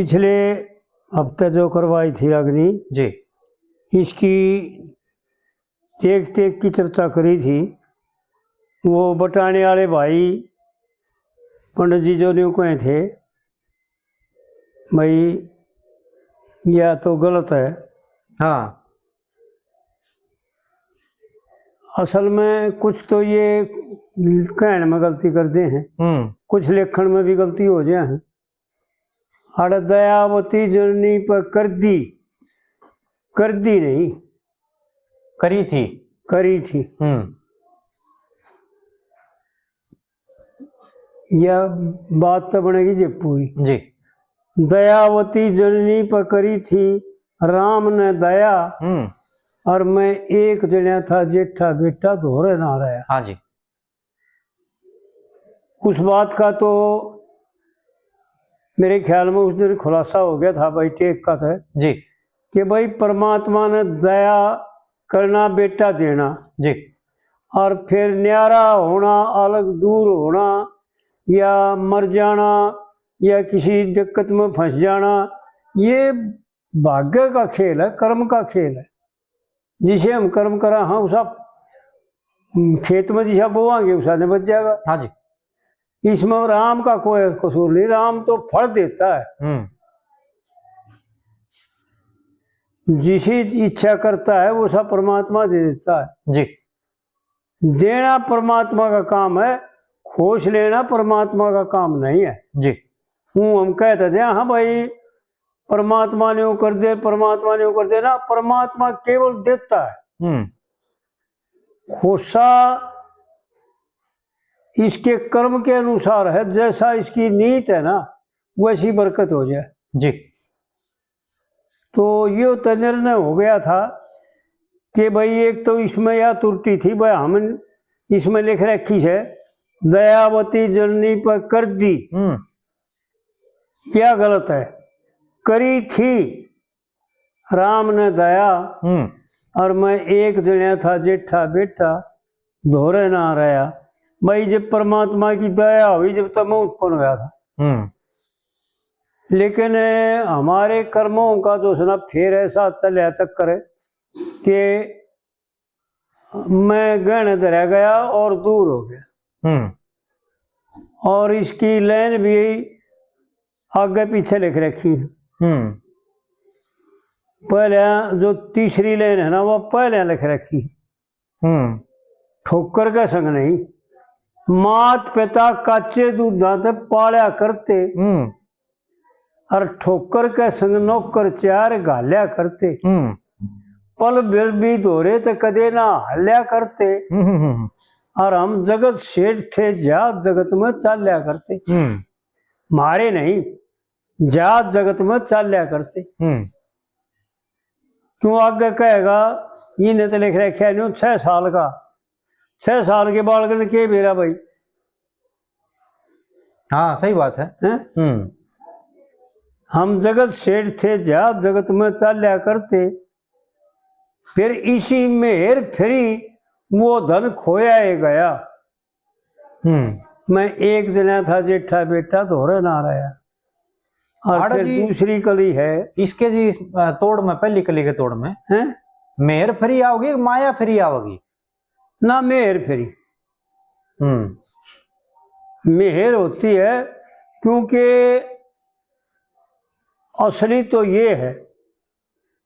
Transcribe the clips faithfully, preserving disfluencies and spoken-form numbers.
पिछले हफ्ते जो करवाई थी रागनी, जी। इसकी टेक टेक की चर्चा करी थी। वो बटाने वाले भाई पंडित जी जो न्यू कहे थे, भाई, यह तो गलत है। हाँ। असल में कुछ तो ये कहण में गलती करते हैं, हम्म। कुछ लेखन में भी गलती हो जाए हैं। अरे दयावती जननी पर कर दी, कर दी नहीं, करी थी। करी थी। हम्म। यह बात तो बनेगी जे पूरी। जी। दयावती जननी पर करी थी राम ने दया, हम्म। और मैं एक जण्या था जेठा बेटा धोरे ना रहा। हाँ जी। उस बात का तो मेरे ख्याल में उस दिन खुलासा हो गया था भाई टेक का था जी। कि भाई परमात्मा ने दया करना, बेटा देना जी। और फिर न्यारा होना, अलग दूर होना या मर जाना या किसी दिक्कत में फंस जाना, ये भाग्य का खेल है, कर्म का खेल है। जिसे हम कर्म करा, हाँ, उसा, हम्म, खेत में जिसा बोवांगे, उसा निबच जाएगा। हाँ जी। इसमें राम का कोई कसूर नहीं, राम तो फल देता है। हम्म। जिसी इच्छा करता है, वो सब परमात्मा दे देता है। जी। देना परमात्मा का काम है, खोस लेना परमात्मा का काम नहीं है। जी। हूँ हम कहते थे, हाँ भाई, परमात्मा ने वो कर दे, परमात्मा ने वो कर दे ना, परमात्मा केवल देता है। हम्म। खोसा इसके कर्म के अनुसार है, जैसा इसकी नीत है ना, वैसी बरकत हो जाए। जी। तो ये तो निर्णय हो गया था कि भाई, एक तो इसमें यह त्रुटि थी, भाई, हम इसमें लिख रखी है, दयावती जननी पर कर दी, हम्म। क्या गलत है? करी थी राम ने दया, हम्म। और मैं एक जण्या था जेठा बेटा, धोरे ना रहा। भाई, जब परमात्मा की दया हुई, जब तो मैं उत्पन्न हुआ था। हम्म। लेकिन, अ, हमारे कर्मों का जो है ना, फिर ऐसा चलिया चक्कर कि मैं गहने धरा गया और दूर हो गया। हम्म। और इसकी लाइन भी आगे पीछे लिख रखी। हम्म। पहले जो तीसरी लाइन है ना, वो पहले लिख रखी। हम्म। ठोकर के संग नहीं, मात पिता काचे दूधां ते पाल्या करते। हम्म। और ठोकर के संग नौकर चार घाल्या करते। हम्म। पल भर भी धोरे ते कदे ना हाल्या करते। हम्म, हम्म, हम्म। और हम जगत सेठ थे, जा जगत में चाल्या करते। हम्म। मारे नहीं, जा जगत में चाल्या करते। हम्म। क्यों आगे कहेगा, इन्हें तो लिख रखा है न्यू छह साल का, छह साल के बालक ने के बेरा भाई। हाँ, सही बात है। हैं? हम्म। हम जगत सेठ थे, जा जगत में चाल्या करते, फिर इसी मेहर फिरी वो धन खोया ही गया। हम्म। मैं एक जण्या था जेठा बेटा, धोरे ना रहा। और आड़ा फिर जी, दूसरी कली है। इसके जी, अ, तोड़ में, पहली कली के तोड़ में हैं? मेहर फिरी आओगी, माया फिरी आओगी? ना, मेहर फिरी। हम्म। मेहर होती है, क्योंकि असली तो ये है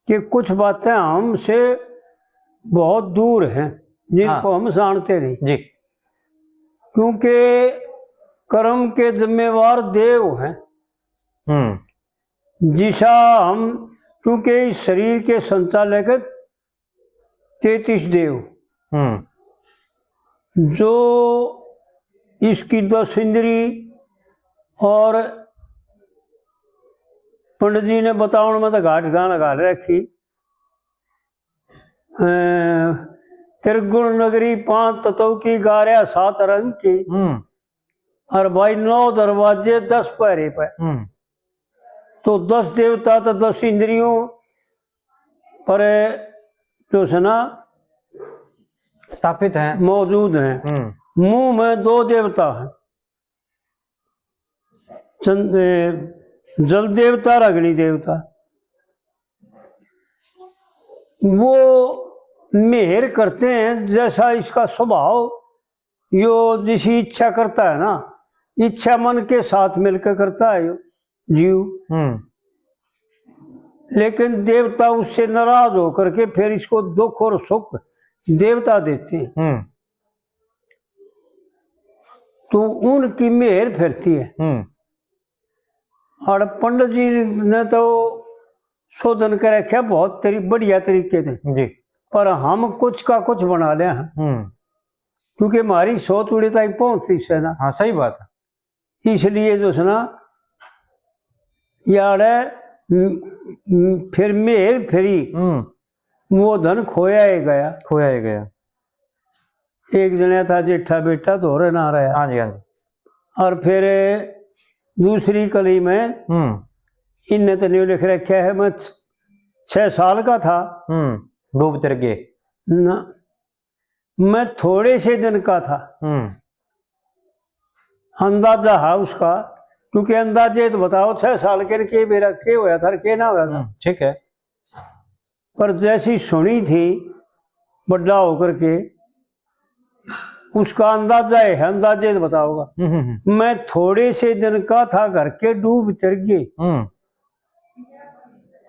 कि कुछ बातें हमसे बहुत दूर हैं, जिनको हाँ। हम जानते नहीं। जी। क्योंकि कर्म के जिम्मेवार देव हैं। हम्म। जिसा हम, क्योंकि इस शरीर के संचालक तैंतीस देव, हम्म। जो इसकी दस इंद्री और पंडित जी ने बतावण में तो घाट गान घाल रखी। अ, त्रिगुण नगरी पांच तत्व की, गारया सात रंग की, हम्म। और भाई नौ दरवाजे दस पहरे पे। हम्म। तो दस देवता तो दस इंद्रियों पर जो है ना स्थापित हैं। मौजूद हैं। हम्म। मुंह में दो देवता हैं, चंद-, ए, जल देवता और अग्नि देवता, वो मेहर करते हैं जैसा इसका स्वभाव, यो जिसी इच्छा करता है ना, इच्छा मन के साथ मिलकर करता है यो जीव। हम्म। लेकिन देवता उससे नाराज होकर के फिर इसको दुख और सुख देवता देते हैं। हम्म। तो उनकी मेहर फिरती है। हम्म। और पंडित जी ने तो शोधन कर रखा बहुत तरी-, बढ़िया तरीके से, जी। पर हम कुछ का कुछ बना लिया है। हम्म। क्योंकि हमारी सोच उड़े ताई पहुंचती से ना। हाँ, सही बात है। इसलिए जो है ना, याड़े, म, म, फिर मेहर फिरी, हम्म। वो धन खोया ही गया। खोया ही गया। एक जणा था जेठा बेटा, धोरे ना रहा। हाँ जी, हाँ जी। और फिर दूसरी कली में हम्म। इनने तो नहीं लिख रखा है, मैं छ-, छह साल का था। हम्म, डूब तर गए। ना, मैं थोड़े से दिन का था। हम्म। अंदाजा है उसका, क्योंकि अंदाजे तो बताओ, छह साल के, के बेरा के होया था, के ना होया था। हम्म, ठीक है। पर जैसी सुनी थी बड़ा होकर के, उसका अंदाजा है, अंदाजे से बताओगा। हम्म, हम्म, हम्म। मैं थोड़े से दिन का था, घर के डूब चढ़ गए। हम्म।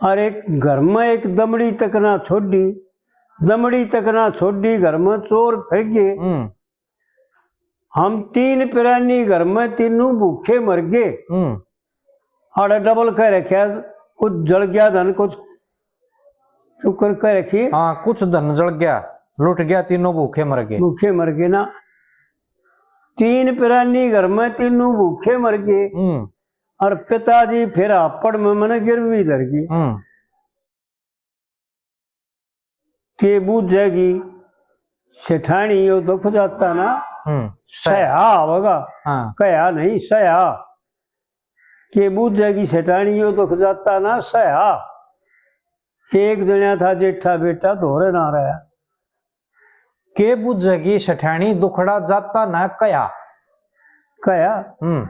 और एक घर में एक दमड़ी तक ना छोड़ी, दमड़ी तक ना छोड़ी, घर में चोर फिर गए। हम्म। हम तीन प्राणी घर में, तीनों भूखे मर गए। हम्म। आड़े डबल कह रखा, कुछ जल गया धन, कुछ शुक्र कह रखी। हाँ, कुछ धन जल गया, लुट गया, तीनों भूखे मर गए। भूखे मर गए ना। तीन प्राणी घर में, तीनों भूखे मर गए। हम्म। और पिताजी फिर हापड़ में मने गिरवी धर गए। हम्म। के बूझेगी सेठानी यो दुख जाता ना, हम्म, सह्या। सह्या होगा। हाँ। कह्या नहीं, सह्या। के बूझेगी सेठानी यो दुख जाता ना, सह्या। एक जण्या था जेठा बेटा, धोरे ना रहा। के बूझेगी सेठानी दुखड़ा जाता ना कह्या। कह्या। हम्म।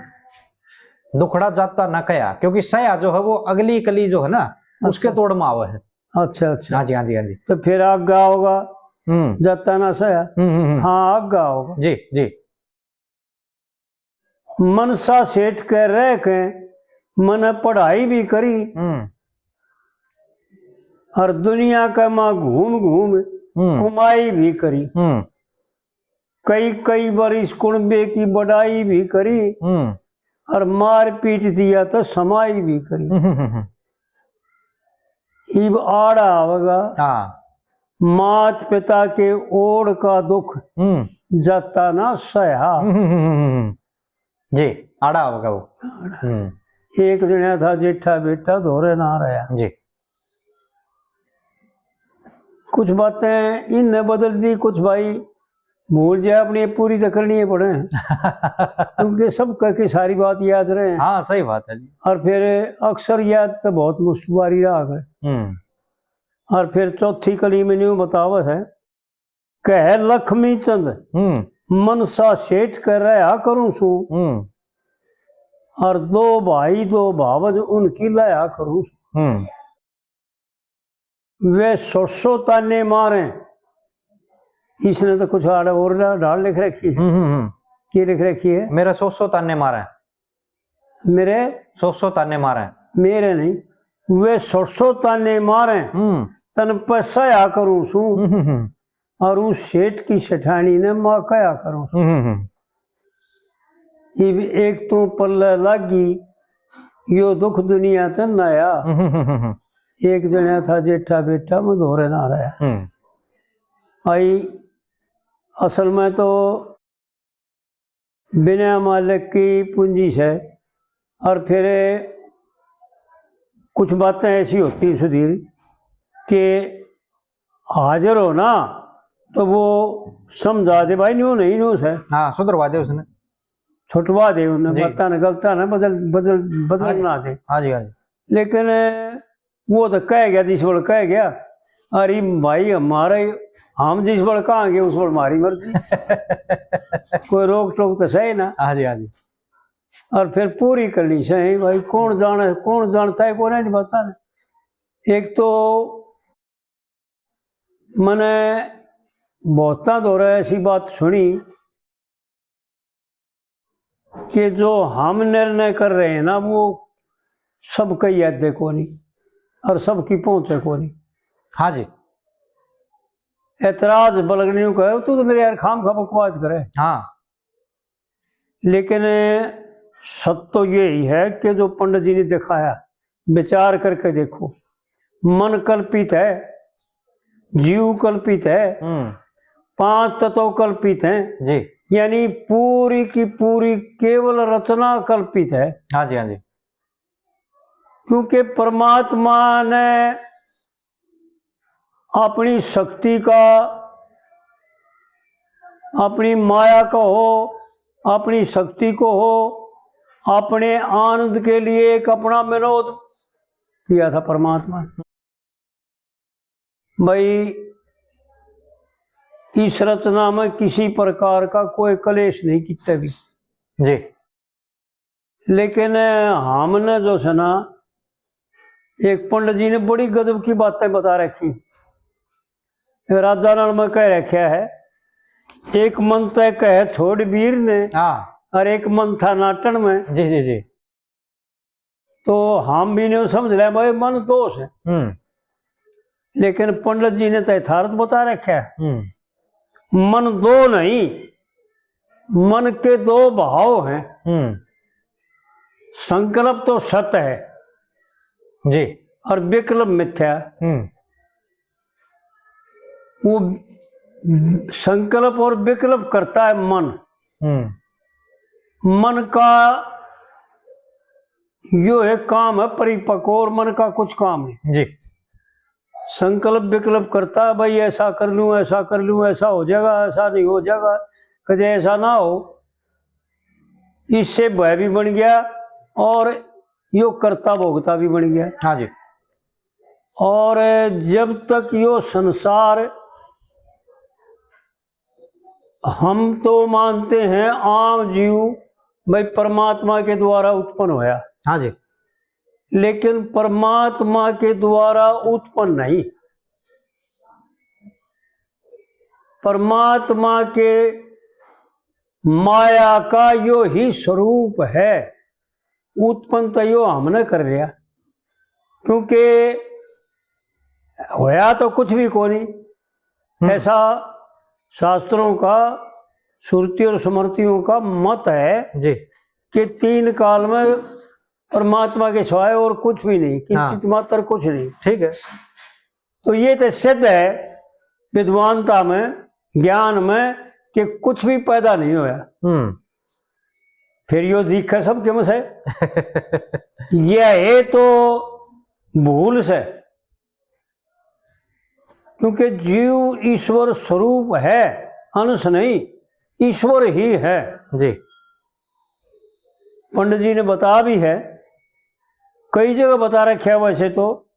दुखड़ा जाता ना कह्या, क्योंकि सह्या जो है वो अगली कली जो है ना, उसके अच्छा। तोड़ में आवे है। अच्छा, अच्छा। हाँ जी, हाँ जी, हाँ जी। तो फिर आगा होगा, हम्म। जाता ना सह्या। हम्म, हम्म, हम्म। हाँ, आगा होगा। जी, जी। मनसा सेठ के रह के मने पढ़ाई भी करी, हम्म। और दुनिया के माँ घूम घूम हम्म। कमाई भी करी। हम्म। कई कई बार इस कुणबे की बड़ाई भी करी, हम्म। और मार पीट दिया तो समाई भी करी। हम्म, हम्म, हम्म। इब आड़ा आवेगा। हाँ। मात पिता के ओड़ का दुख हम्म। जाता ना सह्या। हम्म, हम्म, हम्म, हम्म। जी, आड़ा आवेगा वो। आड़ा। हम्म। एक जण्या था जेठा बेटा, धोरे ना रहा। जी। कुछ बातें इनने बदल दी, कुछ भाई भूल जाए, अपनी पूरी तो करनी ही पड़े। क्योंकि सब कह के सारी बात याद रहे। हाँ, सही बात है जी। और फिर अक्सर याद तो बहुत मुश्किल वाली रहा है। हम्म। और फिर चौथी कली में न्यू बतावत है, कह लक्ष्मी चंद हम्म। मनसा सेठ के रहा करूं सू, हम्म। और दो भाई दो भावज उनकी लाया करूं सू। हम्म। वे सौ सौ ताने मारे। इसने तो कुछ आड़े और डा-, डाल लिख रखी है। हम्म, हम्म, हम्म। की लिख रखी है? मेरे सौ सौ ताने मारे। मेरे? सौ सौ ताने मारे। मेरे नहीं, वे सौ सौ ताने मारे। हम्म। तन पे सह्या करूं सू। हम्म, हम्म, हम्म। और उस सेठ की सेठानी ने माँ कह्या करूं। हम्म, हम्म, हम्म। इब एक तू पल्ले लागी, यो दुख दुनिया ते नया। हम्म, हम्म, हम्म, हम्म। एक जण्या था जेठा बेटा, मैं धोरे ना रहा। हम्म। आई, असल में तो बिना मालिक की पूंजी से। और फिर कुछ बातें ऐसी होती हैं सुधीर, कि हाजिर हो ना तो वो समझा दे, भाई न्यू नहीं, न्यू से। हाँ, सुधरवा दे उसने। छुटवा दे उन्हें, जी। बातां ने गलतां ने बदल, बदल, बदल हाँ जी। ना दे। हाँ जी, हाँ जी। लेकिन वो तो कह गया, जिस बल कह गया। अरे भाई, हमारे, हम जिस बल कहांगे, उस बल हमारी मर्जी। कोई रोक टोक तो सही ना। हाँ जी, हाँ जी। और फिर पूरी करनी चाहिए भाई। कौन जाने, कौन जानता है, कौन नहीं पता। एक तो मैंने बहुतां धोरै ऐसी बात सुनी कि जो हम निर्णय कर रहे हैं ना, वो सबके याद को नहीं और सबकी पहुंचे को नहीं। हाँ जी। एतराज बलगनियों का, "तू तो मेरे यार खाम खा बकवास करे।" हाँ। लेकिन सत्य तो यही है कि जो पंडित जी ने दिखाया, विचार करके देखो, मन कल्पित है, जीव कल्पित है, हम्म। पांच तत्व कल्पित हैं जी। यानी पूरी की पूरी केवल रचना कल्पित है। हाँ जी, हाँ जी। क्योंकि परमात्मा ने अपनी शक्ति का, अपनी माया का हो, अपनी शक्ति को हो, अपने आनंद के लिए एक अपना विनोद किया था परमात्मा ने। भाई, इस रचना में किसी प्रकार का कोई कलेश नहीं कितना भी। जी। लेकिन हमने जो है ना, एक पंडित जी ने बड़ी गजब की बातें बता रखी। राजा नाल में कह रखा है, "एक मन तय कहे छोड़ वीर ने, हाँ। और एक मन था नाटन में।" जी, जी, जी। तो हम भी नहीं समझ रहे भाई, मन दोष है। हम्म। लेकिन पंडित जी ने तो यथार्थ बता रखा है। हम्म। मन दो नहीं, मन के दो भाव हैं। हम्म। संकल्प तो सत है जी। और विकल्प मिथ्या। हम्म। वो संकल्प और विकल्प करता है मन। हम्म। मन का यो एक काम है परिपक्व, और मन का कुछ काम नहीं जी। संकल्प विकल्प करता है, भाई ऐसा कर लूं, ऐसा कर लूं, ऐसा हो जाएगा, ऐसा नहीं हो जाएगा, कदे ऐसा ना हो। इससे भय भी बन गया और यो कर्ता भोगता भी बन गया। हाँ जी। और जब तक यो संसार, हम तो मानते हैं आम जीव भाई परमात्मा के द्वारा उत्पन्न होया। हाँ जी। लेकिन परमात्मा के द्वारा उत्पन्न नहीं, परमात्मा के माया का यो ही स्वरूप है। उत्पन्न तो यो हमने कर लिया, क्योंकि होया तो कुछ भी कोनी। हम्म। ऐसा शास्त्रों का, श्रुति और स्मृतियों का मत है जी। कि तीन काल में परमात्मा के सिवाय और कुछ भी नहीं, हाँ। किंचित मात्र कुछ नहीं। ठीक है। तो ये तो सिद्ध है विद्वानता में, ज्ञान में, कि कुछ भी पैदा नहीं होया। हम्म। फिर यो दिखे सबके में से। यह है तो भूल से, क्योंकि जीव ईश्वर स्वरूप है, अंश नहीं, ईश्वर ही है जी। पंडित जी ने बता भी है, कई जगह बता रखा है वैसे तो,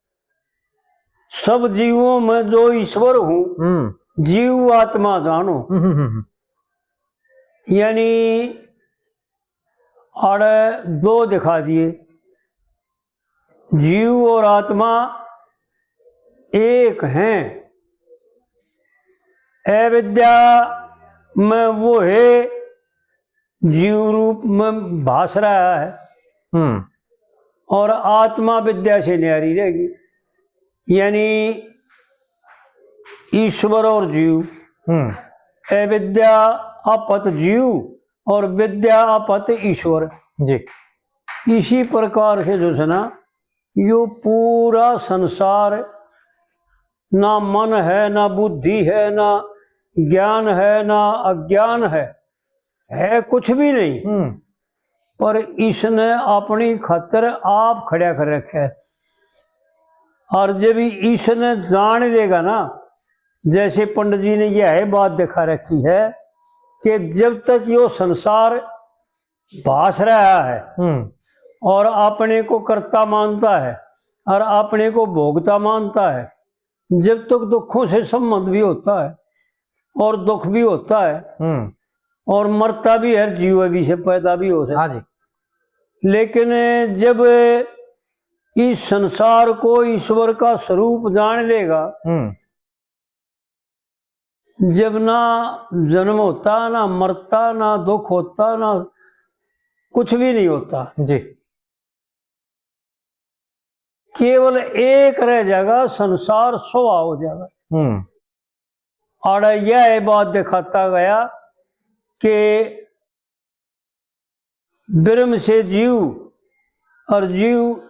"सब जीवों में जो ईश्वर हूँ, हम्म। जीव आत्मा जानो।" हम्म, हम्म, हम्म। यानी आड़े दो दिखा दिए, जीव और आत्मा एक हैं। अविद्या में वो है जीव रूप में भास रहा है, हम्म। और आत्मा विद्या से न्यारी रहेगी। यानी ईश्वर और जीव, हम्म। अविद्या आपत जीव और विद्या आपत ईश्वर। जी। इसी प्रकार से जो है ना, यो पूरा संसार ना मन है, ना बुद्धि है, ना ज्ञान है, ना अज्ञान है, है कुछ भी नहीं। हम्म। पर इसने अपनी खातर आप खड़ा कर रखा है। और जब इसने जान लेगा ना, जैसे पंडित जी ने यह बात दिखा रखी है कि जब तक यो संसार भास रहा है, हम्म। और अपने को कर्ता मानता है और अपने को भोगता मानता है, जब तक दुखों से संबंध भी होता है और दुख भी होता है, हम्म। और मरता भी है, जीव भी से पैदा भी हो से, हाँ जी। लेकिन जब इस संसार को ईश्वर का स्वरूप जान लेगा, हम्म। जब ना जन्म होता, ना मरता, ना दुख होता, ना कुछ भी नहीं होता जी। केवल एक रह जाएगा, संसार सुहा हो जाएगा। हम्म। आड़े यह बात दिखाता गया कि ब्रह्म से जीव और जीव,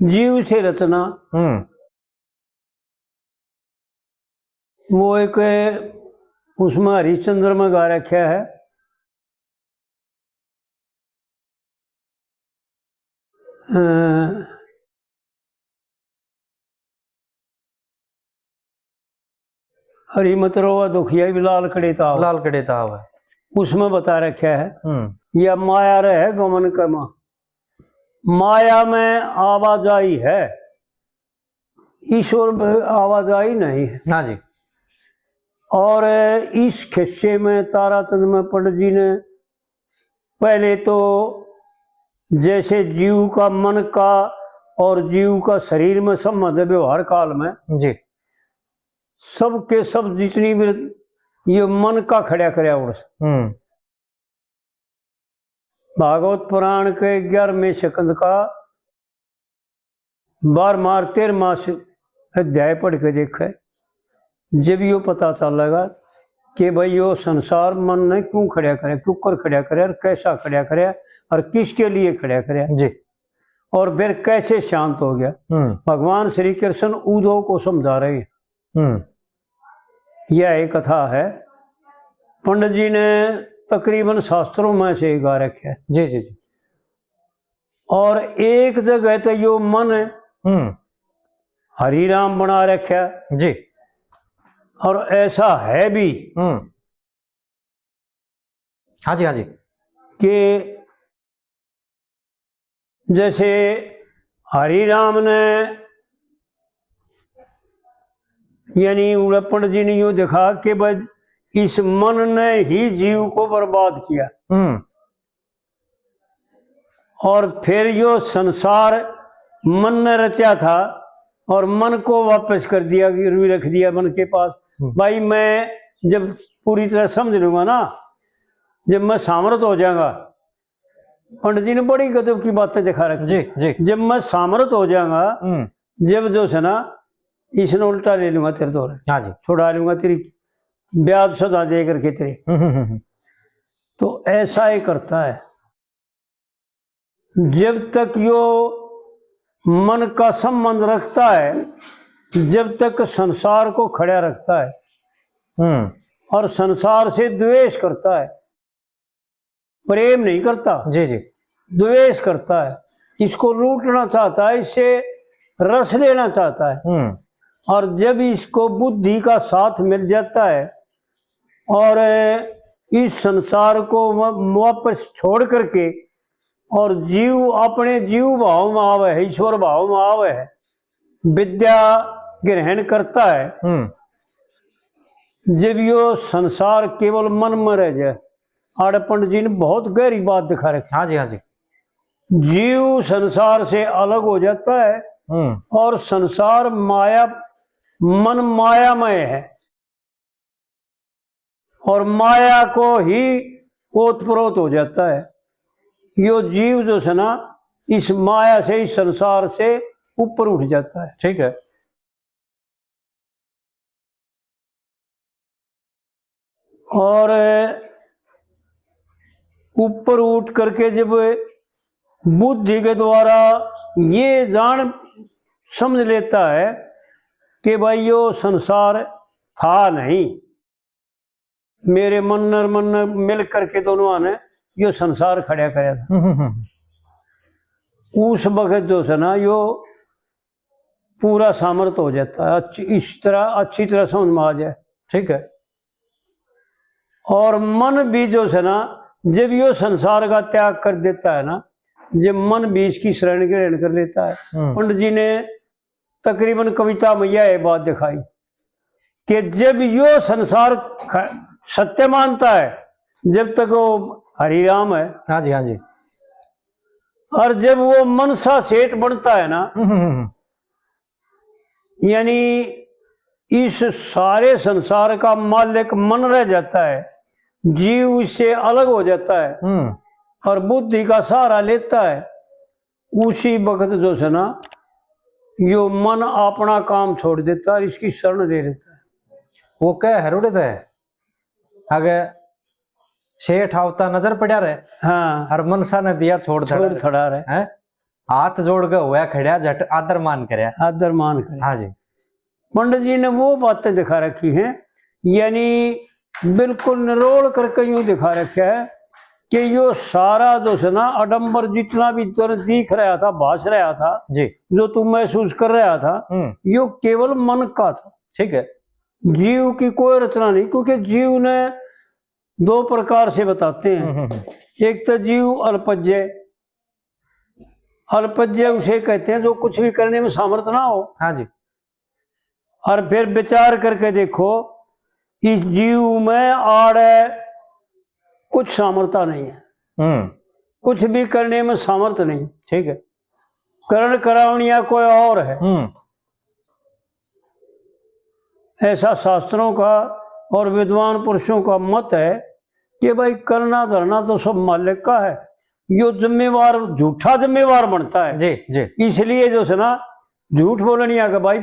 जीव से रचना। हम्म। वो एक उसमें हरिश्चंद्र में गा रखा है। अ, हरी मत रोवा दुखिया भी लाल कड़े ताव। लाल कड़े ताव है। उसमें बता रखा है, हम्म। या माया रहे गमन कमा, माया में आवाजाही है, ईश्वर में आवाजाही नहीं है। हाँ जी। और इस खिस्से में ताराचंद में पंडित जी ने पहले तो जैसे जीव का, मन का और जीव का शरीर में संबंध है व्यवहार काल में जी, सबके सब जितनी भी ये मन का खड़ा करया उड़स। हम्म। भागवत पुराण के ग्यारहवें स्कंद का बारहवां और तेरहवां अध्याय पढ़ के देखे, जब यो पता चलेगा कि भाई यो संसार मन ने क्यों खड़ा करे, क्यों कर खड़ा करे और कैसा खड़ा करे और किसके लिए खड़ा करे जी। और फिर कैसे शांत हो गया। हम्म। भगवान श्री कृष्ण उद्धव को समझा रहे हैं। हम्म। यह एक कथा है, पंडित जी ने तकरीबन शास्त्रों में से गा रखा है जी, जी, जी। और एक जगह तो यो मन हम्म। हरी राम बना रखा जी। और ऐसा है भी हम्म। हाँ जी, हाँ जी। कि जैसे हरी राम ने यानी उड़े पंडित जी ने यूं देखा कि भाई इस मन ने ही जीव को बर्बाद किया। हम्म। और फिर यो संसार मन ने रचा था और मन को वापस कर दिया, गिरवी रख दिया मन के पास। हम्म। भाई मैं जब पूरी तरह समझ लूंगा ना, जब मैं सामर्थ हो जाऊंगा, पंडित जी ने बड़ी गजब की बातें दिखा रखी। जी, जी। जब मैं सामर्थ हो जाऊंगा, हम्म। जब जो है ना, इसने उल्टा ले लूंगा तेरे तो, हाँ जी। छुड़ा लूंगा तेरी ब्याज सजा दे करके तेरे। हम्म, हम्म, हम्म। तो ऐसा ही करता है। जब तक यो मन का संबंध रखता है, जब तक संसार को खड़ा रखता है हम्म। और संसार से द्वेष करता है, प्रेम नहीं करता, जी, जी। द्वेष करता है, इसको लूटना चाहता है, इससे रस लेना चाहता है। हम्म। और जब इसको बुद्धि का साथ मिल जाता है और इस संसार को वा-, वापस छोड़ करके और जीव अपने जीव भाव में आवे है, ईश्वर भाव में आवे है, विद्या ग्रहण करता है, हम्म। जब यो संसार केवल मन में रह जाए, आड़े पंडित जी ने बहुत गहरी बात दिखा रखी। हाँ जी, हाँ जी। जीव संसार से अलग हो जाता है हम्म। और संसार माया, मन मायामय है और माया को ही ओतप्रोत हो जाता है। यो जीव जो है ना, इस माया से, इस संसार से ऊपर उठ जाता है। ठीक है। और ऊपर उठ करके जब बुद्धि के द्वारा ये जान समझ लेता है कि भाई यो संसार था नहीं, मेरे मन और मन मिल करके दोनों ने यो संसार खड़ा करया था। हम्म, हम्म, हम्म। उस वक्त जो है ना, यो पूरा सामर्थ हो जाता है, अच्छी, इस तरह अच्छी तरह समझ में आ जाए। ठीक है। और मन भी जो है ना, जब यो संसार का त्याग कर देता है ना, जब मन भी इसकी शरण ग्रहण कर लेता है। हम्म। पंडित जी ने तकरीबन कविता में यह बात दिखाई कि जब यो संसार ख-, सत्य मानता है, जब तक वो हरि राम है, हाँ जी, हाँ जी। और जब वो मनसा सेठ बनता है ना, हम्म, हम्म, हम्म। यानी इस सारे संसार का मालिक मन रह जाता है, जीव इससे अलग हो जाता है हम्म। और बुद्धि का सहारा लेता है, उसी वक्त जो है ना, यो मन अपना काम छोड़ देता है और इसकी शरण ले लेता है। वो कह हरुड़े थे, अगर सेठ आवता नजर पड़ा रहे, हाँ। हर मनसा ने दिया छोड़ छोड़ थड़ा रहे। थड़ा रहे। हैं? हाथ जोड़ के होया खड़ा, झट आदर मान करया। आदर मान करे। हाँ जी। पंडित जी ने वो बातें दिखा रखी हैं, यानी बिल्कुल निरोल करके यूं दिखा रखा है कि यो सारा जो है ना आडंबर, जितना भी तेरे दिख रहा था, भास रहा था, जी। जो तू महसूस कर रहा था, हम्म। यो केवल मन का था। ठीक है। जीव की कोई रचना नहीं, क्योंकि जीव ने दो प्रकार से बताते हैं। हम्म, हम्म, हम्म। एक तो जीव अल्पज्ञ, अल्पज्ञ उसे कहते हैं जो कुछ भी करने में सामर्थ्य ना हो। हाँ जी। और फिर विचार करके देखो, इस जीव में आड़े कुछ सामर्थ्य नहीं है, हम्म। कुछ भी करने में सामर्थ्य नहीं। ठीक है। करण करावनिया कोई और है। हम्म। ऐसा शास्त्रों का और विद्वान पुरुषों का मत है कि भाई, करना धरना तो सब मालिक का है, यो जिम्मेवार, झूठा जिम्मेवार बनता है। जी, जी। इसलिए जो है ना, झूठ बोलनी आ कि भाई,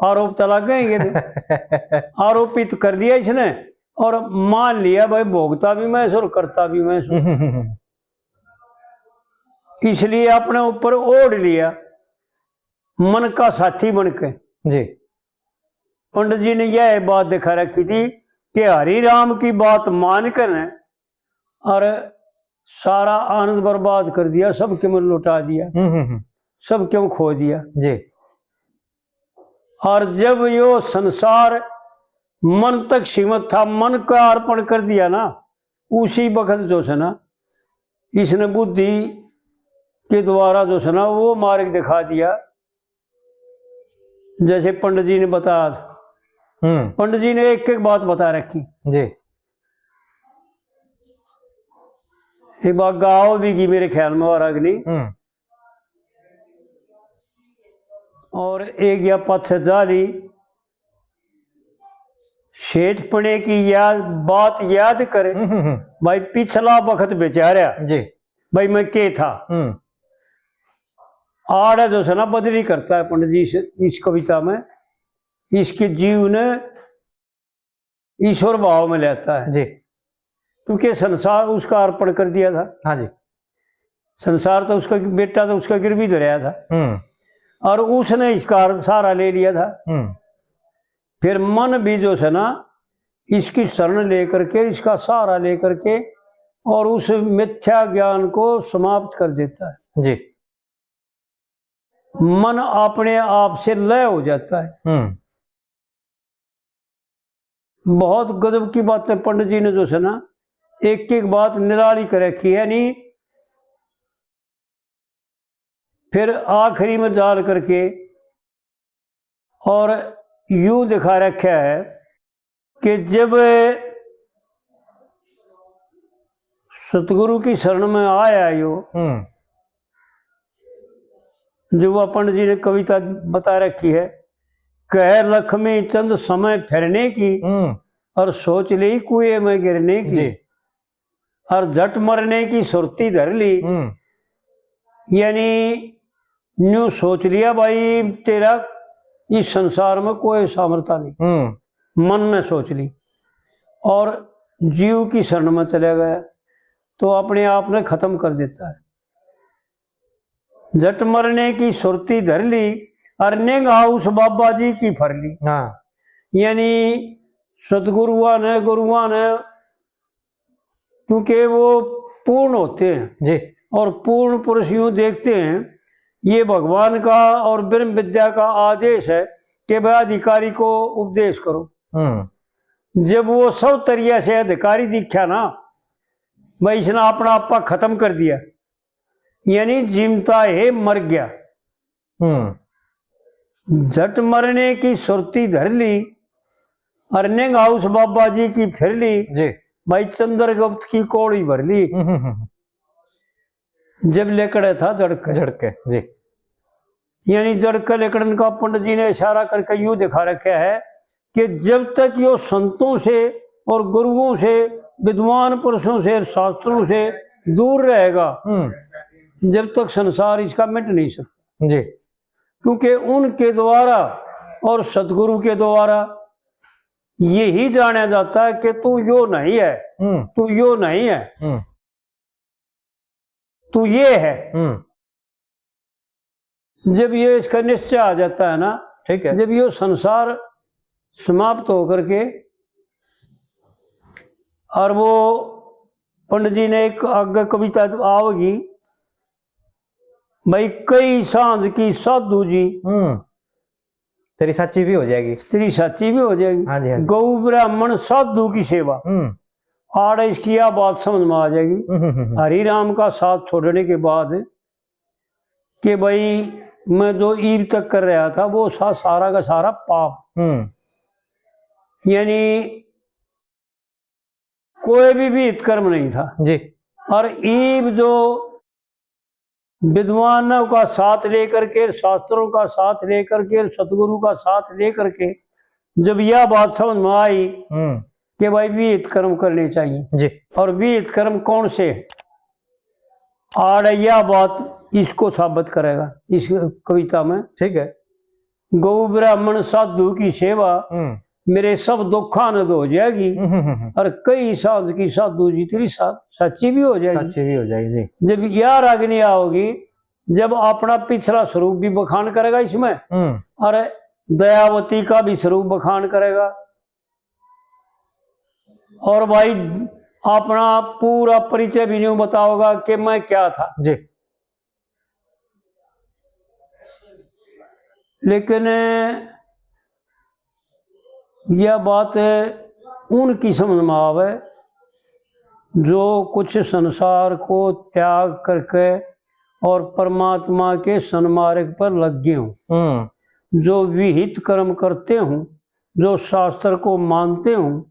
आरोप तो लग गए ये तो। आरोपित कर दिया इसने और मान लिया भाई, भोगता भी मैं सू और करता भी मैं सू। इसलिए अपने ऊपर ओढ़ लिया मन का साथी बन के। जी। पंडित जी ने यह बात दिखा रखी थी कि हरि राम की बात मान कर और सारा आनंद बर्बाद कर दिया, सब क्यों लुटा दिया, हम्म, हम्म, हम्म। सब क्यों खो दिया। जी। और जब यो संसार मन तक सीमित था, मन का अर्पण कर दिया ना, उसी वक्त जो है ना, इसने बुद्धि के द्वारा जो है ना, वो मार्ग दिखा दिया। जैसे पंडित जी ने बताया था, हम्म। पंडित जी ने एक एक बात बता रखी। जी। एक बार गाँव भी की मेरे ख्याल में और अग्नि। हम्म। और एक या पाछे जा रही, सेठपणे की याद, बात याद करे। हम्म, हम्म, हम्म। भाई, पिछला वक्त बेचारा जी। भाई, मैं के था? हम्म। आड़ जो है ना, बदली करता है पंडित जी इस, इस कविता में। इसके जीव ने ईश्वर भाव में लेता है। जी। क्योंकि संसार उसका अर्पण कर दिया था। हाँ जी। संसार तो उसका, बेटा तो उसका गिरवी धरया था। हम्म। और उसने इसका सहारा ले लिया था। हम्म। फिर मन भी जो है ना, इसकी शरण लेकर के, इसका सहारा लेकर के, और उस मिथ्या ज्ञान को समाप्त कर देता है। जी। मन अपने आप से लय हो जाता है। हम्म। बहुत गजब की बातें पंडित जी ने जो है ना, एक एक बात निराली कर रखी है नी। फिर आखिरी में जाल करके और यूं दिखा रखा है कि जब सतगुरु की शरण में आया यो, हम्म। जो वो पंडित जी ने कविता बता रखी है, कह लक्ष्मी चंद समय फिरने की, हम्म। और सोच ली कुएं में गिरने की, जी। और झट मरने की सुरती धर ली। हम्म। यानी न्यू सोच लिया, भाई, तेरा इस संसार में कोई सामर्थ्य नहीं। हम्म। मन ने सोच ली और जीव की शरण में चला गया, तो अपने आप ने खत्म कर देता है। झट मरने की सुरती धर ली और निगाह उस बाबा जी की फर ली। हाँ। यानी सतगुरुआ ने, गुरुआ ने, क्योंकि वो पूर्ण होते हैं जी। और पूर्ण पुरुष यूं देखते हैं, ये भगवान का और ब्रह्म विद्या का आदेश है कि भाई, अधिकारी को उपदेश करो। हम्म। जब वो सब तरिया से अधिकारी दिखा ना, भाई, इसने अपना आपा खत्म कर दिया, यानी जीमता है मर गया। हम्म। झट मरने की सुरती धर ली और निगाह उस बाबा जी की फिर ली, जी। भाई, चंद्रगुप्त की कोड़ी भर ली। हम्म, हम्म, हम्म। जब लेकड़े था जड़ के। जड़ के, जी। यानी जड़ के लेकड़न का पंडित जी ने इशारा करके यूं दिखा रखा है कि जब तक यो संतों से और गुरुओं से, विद्वान पुरुषों से, शास्त्रों से दूर रहेगा, हम्म। जब तक संसार इसका मिट नहीं सकता। जी। क्योंकि उनके द्वारा और सदगुरु के द्वारा यही जाना जाता है कि तू यो नहीं है, हम्म। तू यो नहीं है, हम्म। तू ये है। हम्म। जब ये इसका निश्चय आ जाता है ना, ठीक है। जब ये संसार समाप्त होकर के, और वो पंडित जी ने एक आगे कविता तो आओगी, भाई, कई सांझ की साधु जी, हम्म। तेरी साची भी हो जाएगी। तेरी साची भी हो जाएगी। हाँ जी, हाँ जी। गौ ब्राह्मण साधु की सेवा। हम्म। आड़ इसकी यह बात समझ में आ जाएगी। हम्म, हम्म, हम्म। हरि राम का साथ छोड़ने के बाद कि भाई, मैं जो ईब तक कर रहा था, वो सा-, सारा का सारा पाप। हम्म। यानी कोई भी विहित कर्म नहीं था। जी। और ईब जो विद्वानों का साथ लेकर के, शास्त्रों का साथ लेकर के, सतगुरु का साथ लेकर के जब यह बात समझ में आई हम्म। कि भाई, विहित कर्म करने चाहिए। जी। और विहित कर्म कौन से? आड़ यह बात इसको साबित करेगा इस कविता में। ठीक है। गौ ब्राह्मण साधु की सेवा, हम्म। मेरे सब दुखा न धो जाएगी। हम्म, हम्म, हम्म। और कई सांझ की साधु जी तेरी सा-, साची भी हो जाएगी। साची भी हो जाएगी, जी। जब यह रागनी आओगी, जब अपना पिछला स्वरूप भी बखान करेगा इसमें, हम्म। और दयावती का भी स्वरूप बखान करेगा। और भाई, अपना पूरा परिचय भी नहीं बताओगा कि मैं क्या था। जी। लेकिन यह बात उनकी समझ में आवे जो कुछ संसार को त्याग करके और परमात्मा के सन्मार्ग पर लग गए हों, हम्म। जो विहित कर्म करते हों, जो शास्त्र को मानते हों,